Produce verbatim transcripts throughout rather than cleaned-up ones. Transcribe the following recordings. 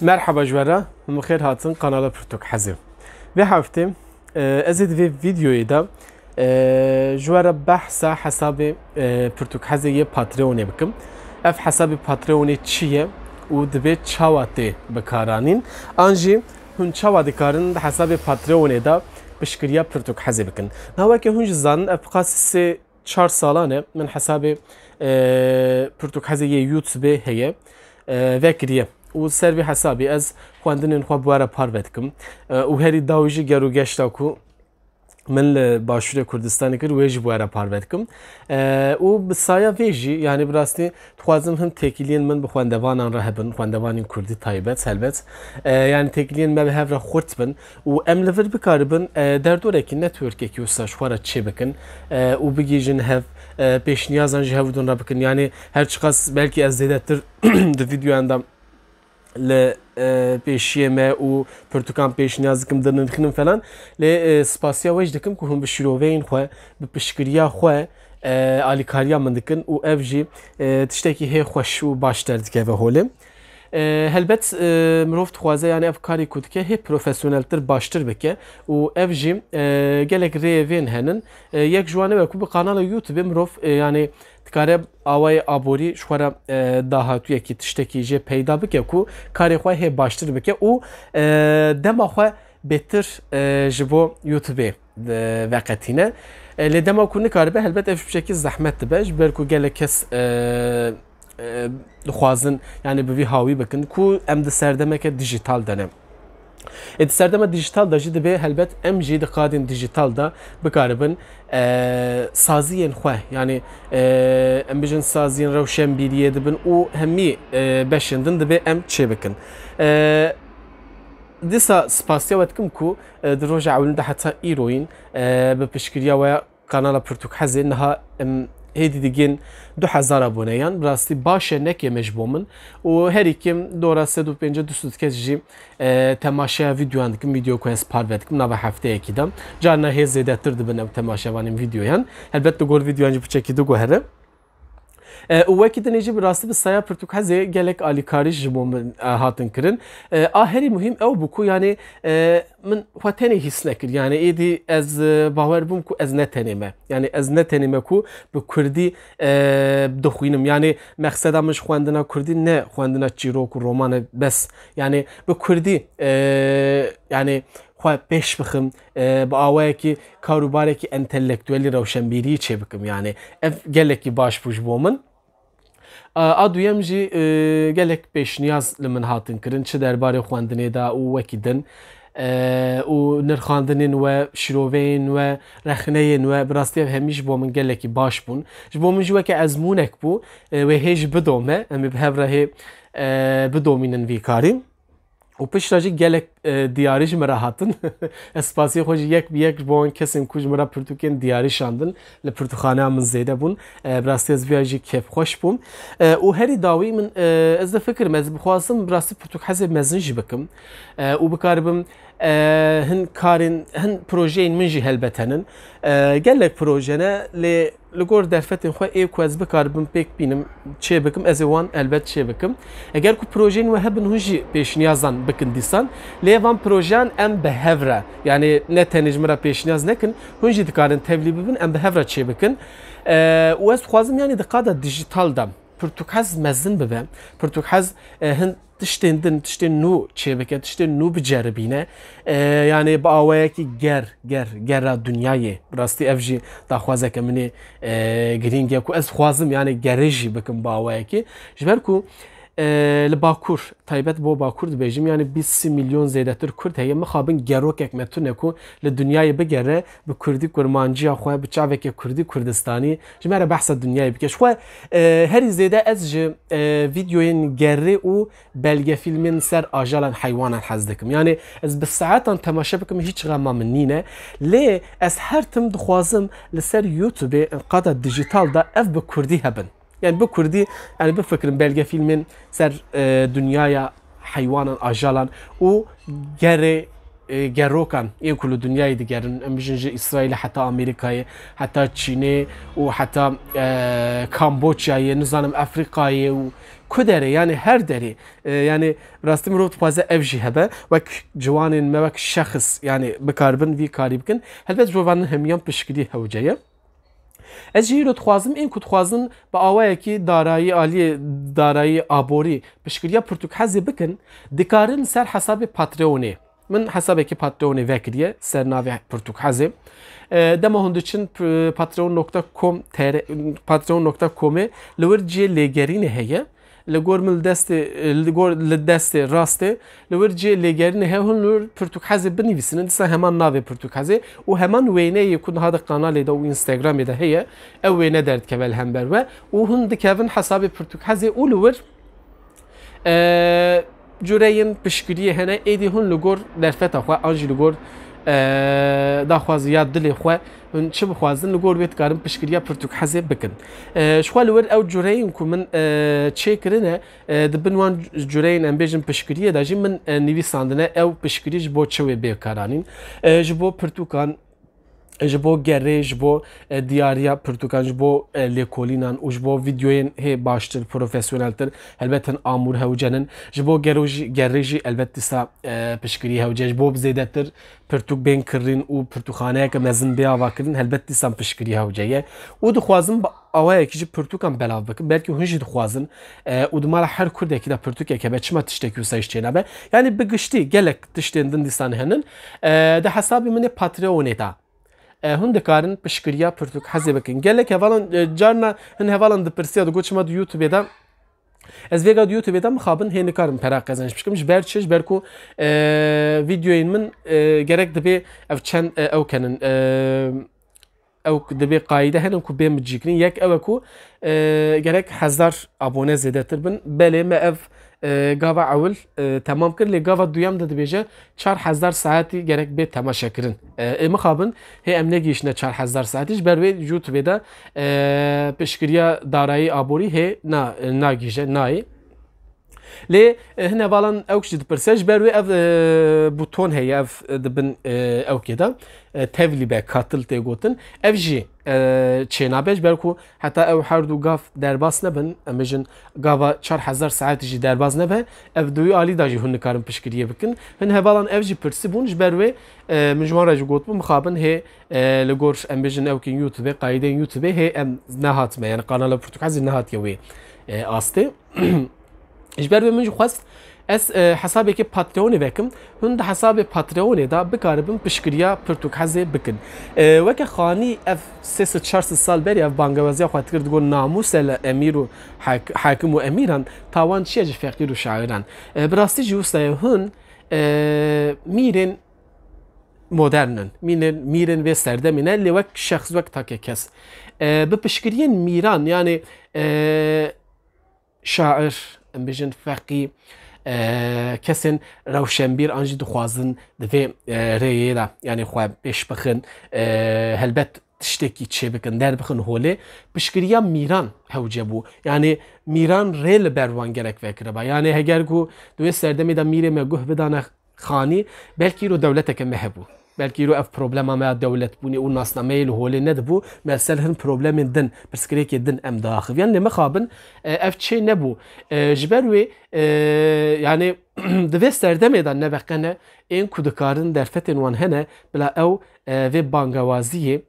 Merhaba ji we re, hûn bi xêr hatin kanala Pirtûk Hezê. Vê heftê, e, ez ê di vê vîdeoyê de, e, ji we re behsa hesabê, e, Pirtûk Hezê yê Patreonê bikim. Ev hesabê Patreonê çi ye û divê çawa tê bikaranîn? An jî hûn çawa dikarin di hesabê Patreonê de piştgiriya Pirtûk Hezê bikin? Niha weke hûn jî zanin, ev qasî sê çar salan e min hesabê, e, Pirtûk Hezê yê YouTube heye, e, vekiriye. Û ser vê hesabê ez xwendinên xwe bi we re parve dikim. E, û herî dawî jî gerogeşta ku min li Başûrê Kurdistanê kir, wê jî bi we re parve dikim. E, û bi saya vê jî, yanî bi rastî dixwazim him têkiliyên min bi xwendevanan re hebin, xwendevanên kurdî taybet, helbet. E, yanî têkiliyên me bi hev re xurt bin û em li vir bikaribin, e, derdorekî, networkekî wisa ji xwe re çêbikin, e, û bigihîjin hev, e, pêşniyazan ji hevdûn re bikin. Yanî her çiqas belkî ez zêdetir di vîdeoyan de li, e, pêşiyê me û pirtûkan pêşniyaz dikim, dinirxînim falan. Lê, e, spasiya we jî dikim ku hûn bi şîroveyên xwe, bi piştgiriya xwe, e, alîkariya min dikin û ev jî, e, tiştekî hê xweş û baş derdikeve holê. E, helbet, e, mirov dixwaze, yani ev karê ku dike hê profesyoneltir, baştir bike û ev jî, e, gelek rêyê vên henin. E, yek ji wan ew e ku bi kanala YouTube mirov, e, yani dikare awayê aborî ji xwe re, e, dahatûyekî, tiştekî jê peyda bike ku karê xwe hê baştir bike û, e, dema xwe bêtir, e, ji bo YouTubeê, e, veqetîne. E, lê dema ku nikaribe, helbet ev ji piçekî zehmet dibe, ji ber ku gelek kes, e, e, dixwazin, yani bi vî hawî bikin ku em di serdemeke dijîtal de ne. Ê di serdema dijîtal de jî dibe helbet em jî di qadên dijîtal de bikaribin, e, saziyên xwe, yani, e, em bijin saziyên rewşenbîriyê dibin û hemî, e, beşên din dibe em çêbikin. E, dîsa spasiya we dikim ku, e, di roja ewilin de heta îroyîn, e, bi piştgiriya we kanala Pirtûk Hezê niha em hêdî digên du hezar aboneyan. Bi rastî baş e, ne kêm e ji bo min. Û herî kêm dora sed û pêncî du sed kes jî, e, temaşeya vîdeoyan dikim, vîdeo ku ez parve dikim nava hefteyekî de. Carna hê zêdetir dibin ew temaşevanên vîdeoyan. Helbet li gor vîdeoyan jî piçekî diguhere. E, û wekî dinê jî bi rastî bi saya Pirtûk Hezê gelek alîkarî ji bo min, e, hatin kirin. E, a herî muhîm ew bû ku, yani, e, min xwe tenê hîs nekir. Yani êdî ez, e, bawer bûm ku ez ne tenê me. Yani ez ne tenê me ku bi kurdî, e, dixwînim. Yani mexseda min ji xwendina kurdî ne xwendina çîrok û roman e bes. Yani bi kurdî, e, yani xwe pêş bixim, e, bi awayekî karûbarekî entelektuelî, rewşenbîrî çêbikim. Yani ev gelekî baş bû ji bo min. A, a duyem jî, e, gelek pêşniyaz li min hatin kirin, çi derbarê xwendinê de û wekî din. E, û nirxandinên we, şîroveyên we, rexneyên we, bi rastî ev hemî ji bo min gelekî baş bûn. Ji bo min jî weke ezmûnek bû, e, wê hê jî bidome, em ê bi hev re hê, e, bidomînin vî karî. Û piştre jî gelek, e, diyarî ji min re hatin. Ez spasiyê xwe jî yek bi yek ji bo wan kesên ku ji min re pirtûkên diyarî şandin, li pirtûkxaneya min zêde bûn. E, bi rastî ez viya jî kêfxweş bûm. E, û herî dawî min, e, ez difikirim, ez bixwazim bi rastî pirtûk hezê mezin jî bikim. E, û bikaribim, e, hin karên, hin projeyên min jî helbet henin. E, gelek proje ne, lê li gor derfetên xwe ê ku ez bikaribim pêk bînim, çê bikim, ez ê wan helbet çê bikim. Eger ku projeyên we hebin, hûn jî pêşniyazan bikin dîsan. Lê van projeyan em bi hev re, yani ne tenê ji min re pêşniyaz nekin, hûn jî dikarin tevlî bibin, em bi hev re çê bikin. E, û ez dixwazim, yani di qada dijîtal de pirtûkhez mezin bibe, pirtûkhez, e, hin tiştên din, tiştên nû çêbike, tiştên nû biceribîne. E, yani bi awayekî ger, ger, gera dinyayê. Bi rastî ev jî daxwazeke min ê, e, girîng e ku ez dixwazim, yani gerê jî bikim bi awayekî. Ji ber ku, e, li Bakur, taybet bo Bakur dibêjim, yani bîst sî milyon zêdetir Kurd heye, mixabin gerokek me tune ku li dinyayê bigere, bi kurdî kurmanciya xwe, bi çaveke kurdî Kurdistanî ji me re behsa dinyayê bike. Ji xwe, e, herî zêde ez ji, e, vîdeoyên gerê û belgefîlmên ser ajalan heywanan hez dikim. Yani ez bi saetan temaşe bikim, hiç xema min nîne. Lê ez her tim dixwazim li ser YouTubeê, qada dijîtal de ev bi kurdî hebin. Yani bi kurdî, yani bifikirim belgefîlmên ser, e, dinyaya heywanan, ajalan û gerê, e, gerokan yên ku li dinyayê digerin. Em bijin ji Îsraîlê heta Amerîkayê, heta Çînê û heta, e, Kamboçyayê, nizanim Efrîkayê û ku derê, yanî her derê, e, yanî bi rastî mirov dixwaze ev jî hebe, wek ciwanên me, wek şexs, yanî bikaribin vî karî bikin. Helbet ji bo van hemiyan piştgirî hewce ye. Ez jî îro dixwazim, ên ku dixwazin bi awayekî darayî, aliyê darayî aborî piştgiriya pirtûkhezê bikin, dikarin li ser hesabê Patreonê. Min hesabekî Patreonê vekiriye ser navê pirtûkhezê. E, dema hûn diçin p-, patreon nokta com T R, patreon nokta comê li wir cihê lêgerînê heye. Li gor min li destê, li gor, li destê rastê, li wir cihê lêgerînê heye, hûn li wir pirtûkhezê binivîsînin, dîsa heman navê pirtûkhezê û heman wêneyê ku niha di kanalê de û Instagramê de heye, ew wêne derdikeve li hember we û hûn dikevin hesabê pirtûkhezê û li wir, e, cureyên piştgiriyê hene, êdî hûn li gor derfeta xwe an jî li gor, e, daxwaziya dilê xwe hûn çi bixwazin, li gor wê dikarin piştgiriya pirtûkhezê bikin. E, ji xwe li wir ew cureyên ku min, e, çêkirine, e, di bin wan cureyên, em bêjin, piştgiriyê de jî min, e, nivîsandine ew piştgirî ji bo çi wê bê karanîn. E, ji bo pirtûkan, ji bo gerê, ji bo, e, diyariya pirtûkan, ji bo, e, lêkolînan û ji bo vîdyoyên hê baştir, profesyoneltir, helbet hin amûr hewcenin. Ji bo gero jî, gerê jî helbet dîsa, e, piştgirî hewce. Ji bo zêdetir pirtûk bên kirîn û pirtûkxaneyeke mezin bê avakirin, helbet dîsan piştgirî hewce ye. Û dixwazim bi awayekî ji pirtûkan belav bikim. Belkî hûn jî dixwazin, e, û di mala her kurdekî de pirtûkek hebe, çima tiştekî wisa jî çênabe? Yanî bi giştî gelek tiştên din dîsan henin. E, di hesabê min ê Patreonê de, e, hûn dikarin piştgiriya pirtûkhezê bikin. Gelek hevalan, e, carna hin hevalan dipirsiya, digot çima di YouTubeê de, ez vêga di YouTubeê de mixabin hê nikarim pera qezenç bikim. Ji ber çi? Ji ber ku, e, vîdyoyên min, e, gerek dibê ev çend, e, ew kenin, e, ew dibê qayîde henin ku bê min cîkirin. Yek ew e ku, e, gerek hezar abone zêdetir bin. Belê me ev, e, gava ewil, e, temam kir, lê gava duyem de dibêje çar hezar saetî gerek bê temaşekirin. E, ê mixabin hê em negihîştine çar hezar saetî, ji ber wê YouTubeê de, e, piştgiriya darayî aborî hê na, nagihîje, nayê. Lê, e, hin hevalan ew jî dipirse, ji ber wê ev, e, buton heye, ev, e, di bin, e, ewkê de, e, tevlî be, katıl tê gotin. Ev jî, e, çênabe, ji ber ku heta ew her du gav derbas nebin, em bêjin gava çar hezar saetî jî derbas nebe, ev di wî alî de jî hûn nikarin piştgiriyê bikin. Hin hevalan ev jî pirsî bûn, ji ber wê, e, min ji wan re jî gotibû, mixabin hê, e, li gor, em bêjin, ewkên YouTubeê, qayîdên YouTubeê hê em nehatime, yani kanala Portugal jî nehatiye wê, e, astê. Ji ber wê min jî xwest ez, e, hesabekê Patreonê vekim. Hûn di hesabê Patreonê de bikaribin piştgiriya pirtûkhezê bikin. E, weke Xanî ev sê sed çar sed sal berî ev bangewaziya xwe dikir, digot, namûse li emîr û hak-, hakim û emîran, tawan çi ye ji feqîr û şairan? E, bi rastî jî wisa ye, hûn, e, mîrên modern in. Mîrên, mîrên vê serdemê ne, lê wek şexs, wek take kes. E, bi piştgiriyên mîran, yani, e, şair, em bêjin feqî, e, kesên rewşenbîr an jî dixwazin di vê, e, rêyê de, yani xwe pêş bixin, e, helbet tiştekî çêbikin, derbixin holê, piştgiriya mîran hewce bû. Yani mîran rê li ber wan gerek vekiriba. Yani heger ku di wê serdemê de mîrê me guh bidane Xanî, belkî îro dewleteke me hebû. Belkî îro ev problema me ya dewletbûnê û nasnameyê li holê nedibû, me ser hin problemên din, pirsgirêkê din em diaxiviyan. Lê mixabin, e, ev çê nebû. E, ji ber wê, e, yani, di vê serdemê de nebeqene ên ku dikarin derfetên wan hene, bila ew, e, vê bangewaziyê,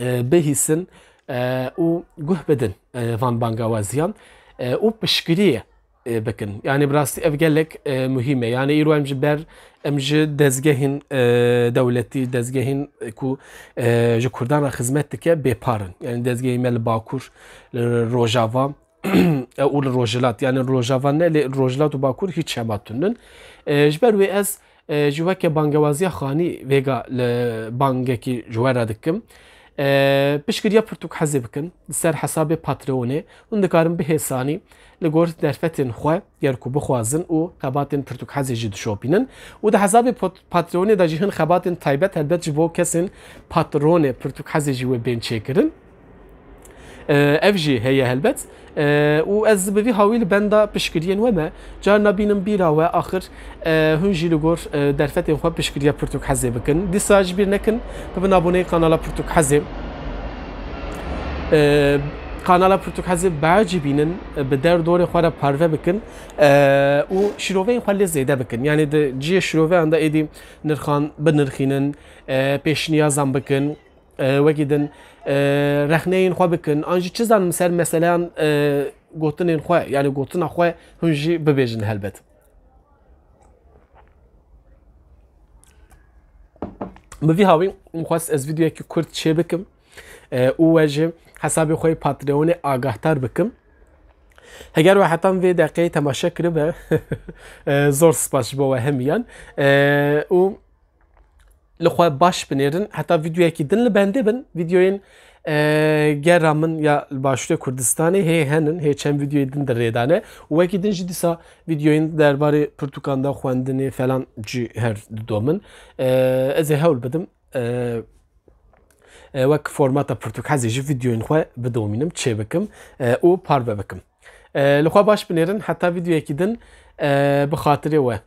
e, bihîsin, e, û guh bidin, e, van bangewaziyan, e, û piştgiriyê, e, bikin. Yani bi rastî ev gelek, e, muhîm e. Yani îro em ji ber, em ji dezgehên, e, dewletî, dezgehên, e, ku, e, ji Kurdan re xizmet dike, bêpar in. Yani dezgehê me li Bakur, li Rojava, e, û li Rojhilat. Yani Rojava ne, lê Rojhilat û Bakur hîç hema tund in. E, ji ber wê ez, e, ji weke bangewaziya Xanî vêga li bangekî ji we re dikim. E, piştgiriya pirtûkhezê bikin, li ser hesabê Patreonê. Hûn dikarin bi hêsanî li gor derfetên xwe, ger ku bixwazin û xebatên pirtûkhezê jî dişopînin. Û di hesabê pot-, Patreonê de jî hin xebatên taybet helbet ji bo kesên patronê pirtûkhezê jî wê bên çêkirin. E, ev jî heye helbet. E, û ez bi vî hawî li benda piştgiriyên we me. Carna bînim bîra we, axir, e, hûn jî li gor, e, derfetên xwe piştgiriya Pirtûkhezê bikin. Dîsa ji bîr nekin, bibin aboneyê kanala Pirtûkhezê. E, Kanala Pirtûk Hezê biecibînin, bi derdorê xwe re parve bikin, e, û şîroveyên xwe lê zêde bikin. Yanî di cihê şîroveyan de êdî nirxan binirxînin, e, pêşniyazan bikin, e, wekî din, e, rexneyên xwe bikin, an jî çi zanim ser meseleyan, e, gotinên xwe, yanî gotina xwe hûn jî bibêjin helbet. Bi vî hawî min xwest ez vîdeoyekî kurt çê bikim, e, û we ji hesabê xwe yê Patreonê agahdar bikim. Heger we hetan vê deqeyê temaşe kiribe, e, zor spas ji bo we hemiyan. E, û li xwe baş binêrin. Heta vîdeoyekî din li bendê bin. Vîdeoyên, e, gera min ya li Başûrê Kurdistanê hê henin, hê çend vîdeoyê din di rê de ne. Û wekî din jî dîsa vîdeoyên derbarê pirtûkan de xwendinê falan cî her didomin. E, ez ê hewl bidim, e, e, wek formata Pirtûk Hezê jî vîdeoyên xwe bidomînim, çê bikim, e, û parve bikim. E, li xwe baş binêrin, heta vîdeoyekî din, e, bi xatirê we.